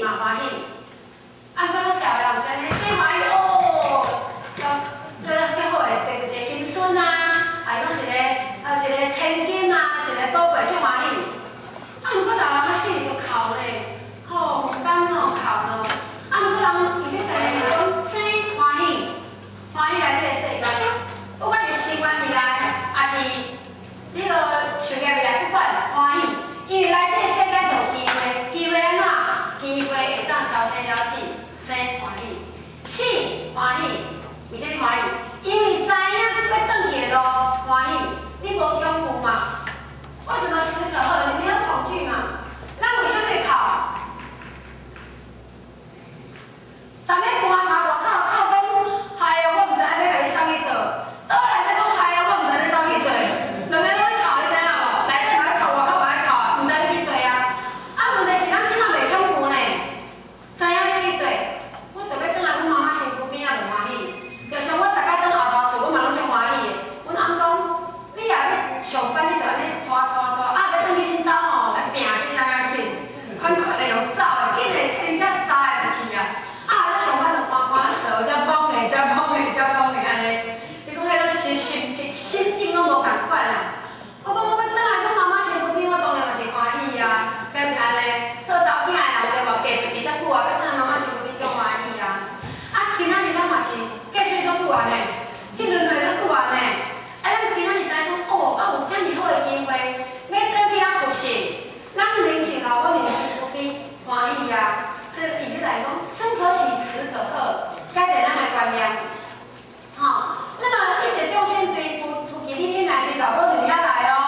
嘛歡喜。啊，毋過咱社會人毋是按呢，生歡喜哦，最最好會得一個金孫啊，啊講一個啊一個千金啊，一個寶貝足歡喜。啊，毋過老人仔死就哭咧，吼，毋甘哦哭喏。啊，毋過人伊咧家己講生歡喜，歡喜來這個世間，不管是生緣未來，抑是你落受業未來，不管歡喜，因為來這個世間就有機會，機會按怎？機會會當超生了死，生歡喜，死歡喜，為啥物歡喜？因為知影欲轉去的路歡喜，你無恐懼嘛？為什麼死可賀？你沒有恐懼嘛？咱為啥物會哭？逐日棺材外口哭講，哎呀，我毋知影欲共你送去佗，倒內底講，哎呀，我毋知欲走去佗，兩个攏咧哭，你知影無？內底嘛咧哭，外口嘛咧哭，毋知欲去佗啊！啊，問題是咱這馬袂恐懼呢，知影欲去佗，我著欲轉來阮媽媽身軀邊仔就歡喜。就像我逐擺轉後頭厝，我嘛攏足歡喜的。阮翁講，你若欲上班，你著按呢拖拖拖，啊，欲轉去恁兜吼，來拚比啥較緊，款款的用走的，緊的恁遮走來就去啊。啊，咧上班就看看趖，才摸的，才摸的，才摸的按呢。伊講彼攏是心心心境攏無仝款啊。我講我欲轉來阮媽媽身軀邊，我當然嘛是歡喜啊。敢是按呢，做查某囝的人對無？嫁出去遮久啊，欲轉來媽媽身軀邊足歡喜啊。啊，今仔日咱嘛是嫁出去足久啊呢，去輪迴足久啊呢。啊，咱今仔日知影講，哦，啊有遮爾好的機會，欲轉去咱佛性，咱靈性老母身軀邊歡喜啊。所以伊咧來講，生可喜，死可賀，改變咱的觀念。吼，那麼一切眾生對菩菩提你天來對老母娘遐來哦，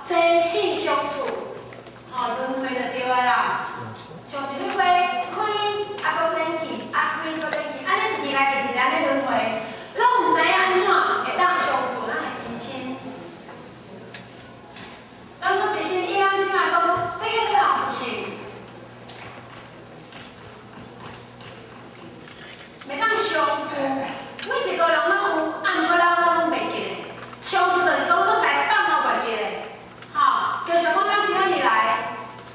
生死相處，吼，輪迴就對啊啦。像一蕊花開，啊，閣變去，啊開，閣變去，按呢直直來直直按呢輪迴，攏毋知影按怎會當相處咱的真心。咱講真心，伊咱這馬講講，這個叫佛性。袂當相處，每一個人攏有，啊，毋過咱攏袂記得。相處就是講攏共伊放予袂記得，吼，就像講咱今仔日來，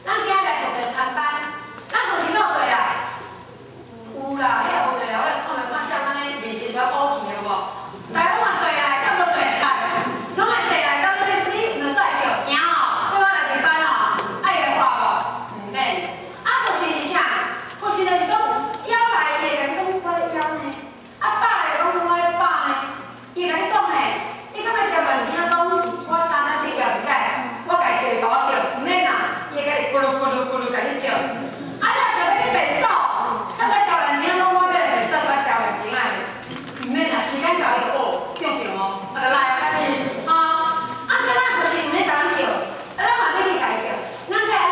咱今仔來學著參班，咱佛性敢有綴來？有啦，遐無綴來，我來看覓看啥按呢面色都烏去的無？大家攏嘛綴來，啥無綴來？攏會綴來，到尾你毋會閣會叫驚哦，對我來入班哦，愛會話無？毋免。啊，佛性是啥？佛性就是講枵來，伊會共你講我咧枵呢；啊飽來講我咧飽呢。伊會共你講呢，你敢欲刁亂錢仔講我三仔只舉一擺，我家叫伊共我叫，毋免啦，伊會共你咕嚕咕嚕咕嚕共你叫。啊，你若想欲去便所，敢欲刁亂錢仔講我欲來便所，我刁亂錢仔，毋免啦，時間到伊就哦，叫著哦，啊就來啊，敢是吼？啊，所以咱佛性毋免共咱叫，啊，咱嘛欲去共伊叫，咱該按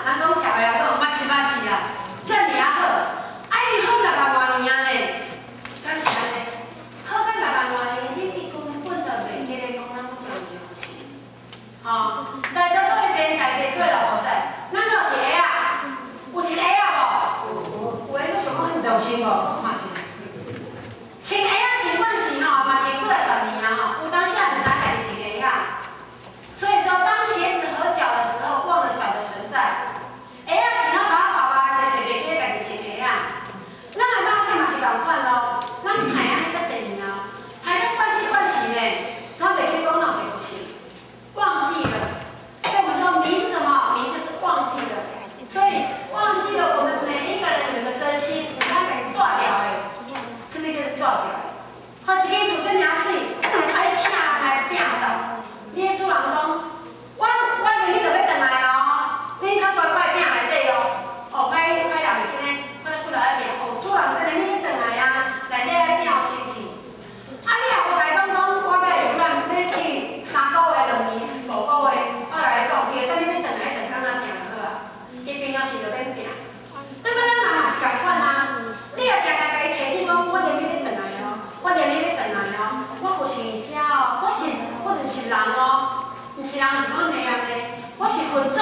怎？人講社會來講，捌一捌字啦，遮爾啊好，啊伊好六百外年啊呢，敢是按呢？好到六百外年，你伊根本就袂記得講咱有這樣一回事。吼，在座各位這大家各位老菩薩，咱敢有穿鞋仔？有穿鞋仔無？有，有的閣想講，毋知有穿無？我看一下。穿鞋仔穿慣勢吼，嘛穿幾仔十年啊吼，有當時也毋知家己穿鞋仔。所以說，當鞋子合腳的時候，忘了腳的存在。鞋仔穿啊跑跑跑時，會袂記得家己穿鞋仔。咱的肉體嘛是仝款咯，咱歹按呢遮濟年啊，歹到慣勢慣勢呢，怎袂記講咱有一個佛性？忘記了。所以我們說迷是什麼？迷就是忘記了。所以忘記了我們每一個人有一個真心，是咱家己帶牢的。啥物叫做帶牢的？好，一間厝遮爾媠，啊你請人來摒掃，你彼主人講，我明日就欲轉來哦，你較乖乖摒內底哦。哦，歹歹人會今日，我過來愛摒，哦，主人等下明日轉來啊，內底愛摒清氣。啊，你若無共伊講講，我欲來遊覽，欲去3個月、2年、5個月，我共你講，伊會等你欲轉來，轉工仔摒就好啊。伊平常時就免摒。那麼咱人嘛是仝款啊，你若定定共伊提醒講，我連日欲轉來哦，我連日欲轉來哦，我佛性佇遮哦，我是我毋是人哦，毋是人是講咩樣呢？我是佛祖。